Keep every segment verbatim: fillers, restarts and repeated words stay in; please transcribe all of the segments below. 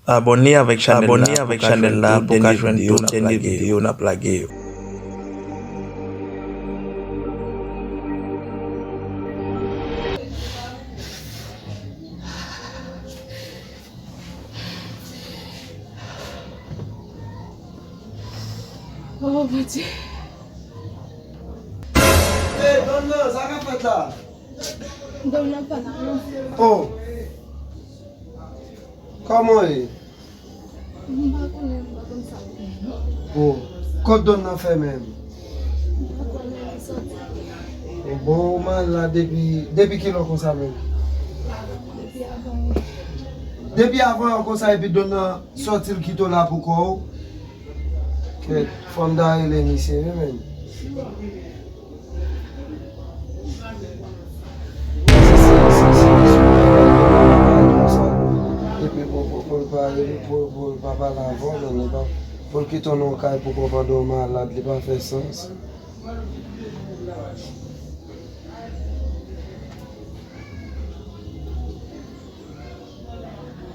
Abòne avèk chanèl la pou ka jwenn tout dènye videyo n ap lage yo. Oh, Bondye. Hey, Donna, sa k ap fèt la? Donna pa la, non. Oh. Kòman w ye? M pa konnen, m pa konn sa m fè. Oh. Kot Donna fè menm? M pa konnen, li sòti. Oh, bon, ou malad depi, depi kilè konsa menm? Depi avan yè. Depi avan yè konsa epi Donna sòti l kite w la pou kò w. Kèt, fò m ta rele misye wi, menn. Si, si, si, si, si, konsa. Epi pou, pou, pou l pa rele, pou, pou l pa pale avè w, menn, li pa, pou l kite w nan yon kay pou konprann w malad, li pa fè sans.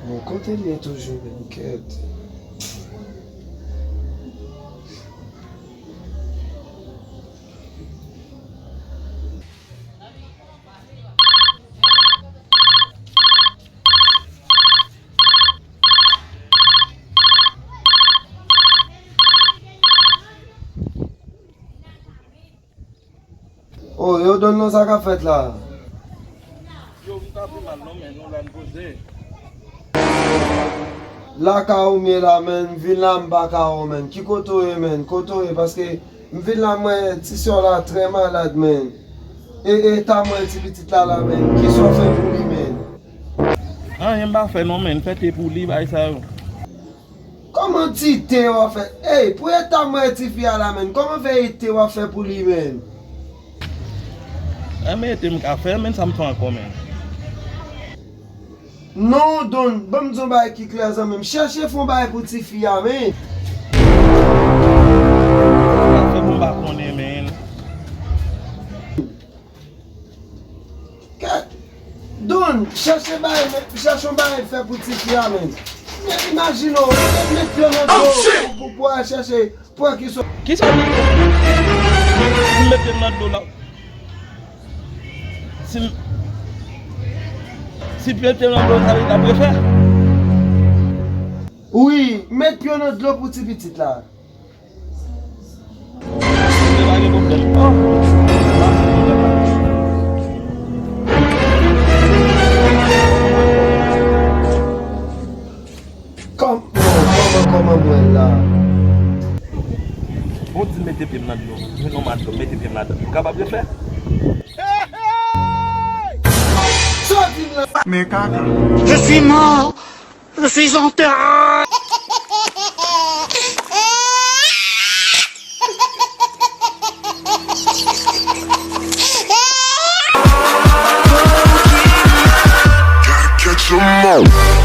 Bon, kote l ye toujou menm, kèt? Oh, yo Donna, sa k ap fèt la? Yo, m ta pi mal non, men nou la n poze. Lakay ou m ye la, menn, m vin la, m pa ka wè w, menn. Ki kote w ye, menn? Kote w ye? Paske m vin la, m wè ti sè w la trè malad, menn. E, e eta m wè ti pitit la la, menn. Kisa w fè pou li, menn? Anyen m pa fè non, menn. Fè te pou li, bay sa yo. Kòman ti te w ap fè? Ey, pou eta m wè tifi a la, menn. Kòman fè e te w ap fè pou li, menn? Enben, e te m ka fè, menn, sa m fè ankò, menn. Non, Don, ban m di w bagay ki klè, zanmi m. Chèche fè yon bagay pou tifi a, menn. Sa fè pou m pa konnen, menn. Kèt! Don, chèche bagay, men, chèche yon bagay fè pou tifi a, menn. Men imajine w, met, met pye w nan dlo pou, pou, pou al chèche, pou wè ki sou. Kisa w di? Si m met pye m nan dlo la. Si m, si m met pye m nan dlo, sa vle di l ap refè? Wi, met pye w nan dlo pou ti pitit la. Kòm, kòman, kòman mwen la? Bon, di mete pye m nan dlo. Mwen nòmal dlo, mete pye m ladan. M kapab refè? Soti la! Men kaka. Je suis mort. Je suis en terre. Gotta catch 'em all.